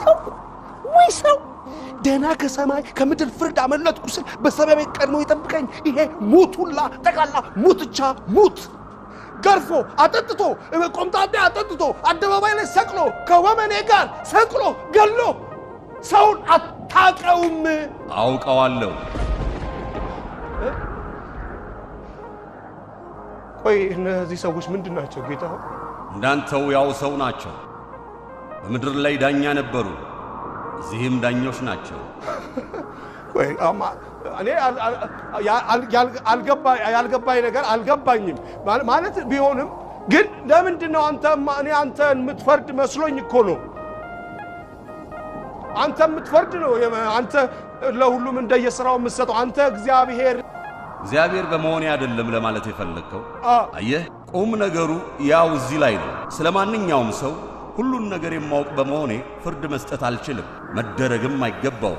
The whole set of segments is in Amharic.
ሰው ወይ ሰው ደህና ከሰማይ ከምድር ፍርድ አመለጥኩ ስል በሰማይ ቤት ቀድሞ ይጠብቀኝ ይሄ ሙቱላ ጠቅላላ ሙትቻ ሙት ገርፎ አጠጥቶ ቆምጣጤ አጠጥቶ አደባባይ ላይ ሰቅሎ ከወመኔ ጋር ሰቅሎ ገሎ ሰውን አታውቀውም። አውቀዋለሁ። ቆይ እነዚህ ሰዎች ምንድን ናቸው ጌታ? እንዳንተው ያው ሰው ናቸው። በምድር ላይ ዳኛ ነበሩ፣ እዚህም ዳኞች ናቸው። ቆይ እኔ ያልገባኝ ነገር አልገባኝም ማለት ቢሆንም ግን ለምንድን ነው አንተ እኔ አንተን የምትፈርድ መስሎኝ እኮ ነው። አንተ የምትፈርድ ነው። አንተ ለሁሉም እንደየስራው የምትሰጠው አንተ እግዚአብሔር እግዚአብሔር በመሆኔ አይደለም ለማለት የፈለግከው። አየህ፣ ቁም ነገሩ ያው እዚህ ላይ ነው። ስለ ማንኛውም ሰው ሁሉን ነገር የማውቅ በመሆኔ ፍርድ መስጠት አልችልም፣ መደረግም አይገባው።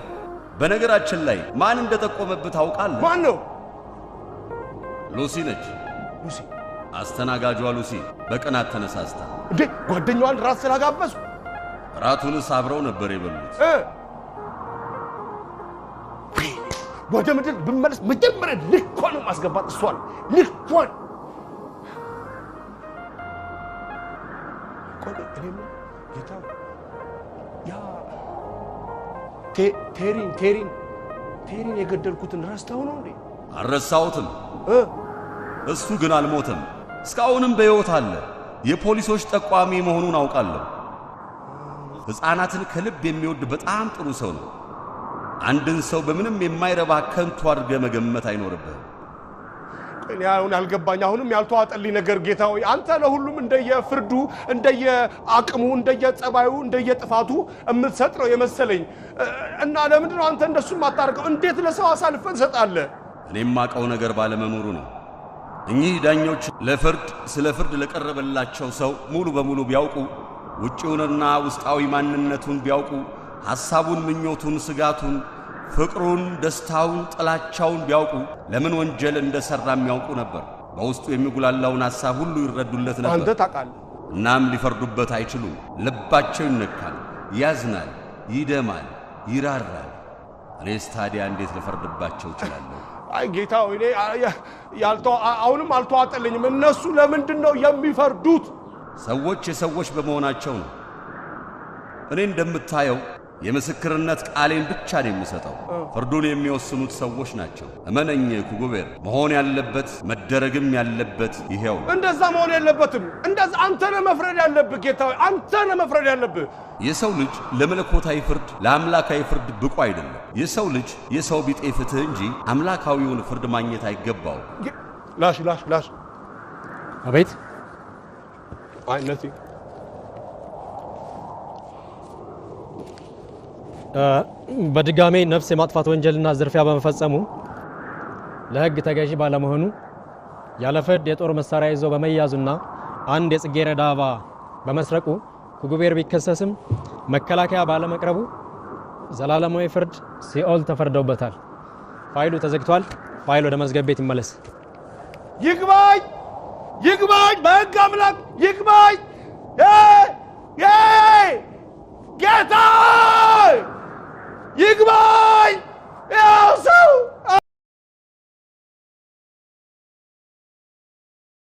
በነገራችን ላይ ማን እንደጠቆመብህ ታውቃለህ? ማን ነው? ሉሲ ነች። ሉሲ? አስተናጋጇ ሉሲ በቅናት ተነሳስታ። እንዴ ጓደኛዋን ራት ስላጋበዝኩ? ራቱንስ አብረው ነበር የበሉት። ወደ ምድር ብመለስ መጀመሪያ ልኳን ነው ማስገባት፣ እሷን ልኳን። ቆይ እኔ ጌታ ያ ቴሪን ቴሪን ቴሪን የገደልኩትን ረስተው ነው እንዴ? አልረሳሁትም። እሱ ግን አልሞተም፣ እስካሁንም በሕይወት አለ። የፖሊሶች ጠቋሚ መሆኑን አውቃለሁ። ሕፃናትን ከልብ የሚወድ በጣም ጥሩ ሰው ነው። አንድን ሰው በምንም የማይረባ ከንቱ አድርገህ መገመት አይኖርብህም። እኔ አሁን ያልገባኝ አሁንም ያልተዋጠልኝ ነገር ጌታ ሆይ፣ አንተ ለሁሉም እንደየፍርዱ እንደየአቅሙ እንደየጸባዩ እንደየጥፋቱ የምትሰጥ ነው የመሰለኝ። እና ለምንድን ነው አንተ እንደሱ የማታደርገው? እንዴት ለሰው አሳልፈህ ትሰጣለህ? እኔም የማውቀው ነገር ባለመኖሩ ነው። እኚህ ዳኞች ለፍርድ ስለ ፍርድ ለቀረበላቸው ሰው ሙሉ በሙሉ ቢያውቁ፣ ውጪውንና ውስጣዊ ማንነቱን ቢያውቁ፣ ሐሳቡን፣ ምኞቱን፣ ስጋቱን፣ ፍቅሩን፣ ደስታውን፣ ጥላቻውን ቢያውቁ ለምን ወንጀል እንደሰራ የሚያውቁ ነበር። በውስጡ የሚጉላላውን ሐሳብ ሁሉ ይረዱለት ነበር። አንተ ታውቃለህ። እናም ሊፈርዱበት አይችሉም። ልባቸው ይነካል፣ ያዝናል፣ ይደማል፣ ይራራል። እኔስ ታዲያ እንዴት ልፈርድባቸው እችላለሁ? አይ ጌታ ሆይ፣ እኔ አሁንም አልተዋጠልኝም። እነሱ ለምንድን ነው የሚፈርዱት? ሰዎች የሰዎች በመሆናቸው ነው። እኔ እንደምታየው የምስክርነት ቃሌን ብቻ ነው የምሰጠው። ፍርዱን የሚወስኑት ሰዎች ናቸው። እመነኝ ኩጉቤር፣ መሆን ያለበት መደረግም ያለበት ይሄው ነው። እንደዛ መሆን የለበትም። እንደዛ አንተ ነህ መፍረድ ያለብህ ጌታ ሆይ፣ አንተ ነህ መፍረድ ያለብህ። የሰው ልጅ ለመለኮታዊ ፍርድ ለአምላካዊ ፍርድ ብቁ አይደለም። የሰው ልጅ የሰው ቢጤ ፍትህ እንጂ አምላካዊውን ፍርድ ማግኘት አይገባው። ላሽ ላሽ ላሽ። አቤት። አይ ነቲ በድጋሜ ነፍስ የማጥፋት ወንጀልና ዝርፊያ በመፈጸሙ ለሕግ ተገዢ ባለመሆኑ ያለ ፍርድ የጦር መሳሪያ ይዞ በመያዙና አንድ የጽጌረዳ አበባ በመስረቁ ኩጉቤር ቢከሰስም መከላከያ ባለመቅረቡ ዘላለማዊ ፍርድ ሲኦል ተፈርዶበታል። ፋይሉ ተዘግቷል። ፋይል ወደ መዝገብ ቤት ይመለስ። ይግባኝ፣ ይግባኝ፣ በሕግ አምላክ ይግባኝ። ጌታ ይግባኝ። ያው ሰው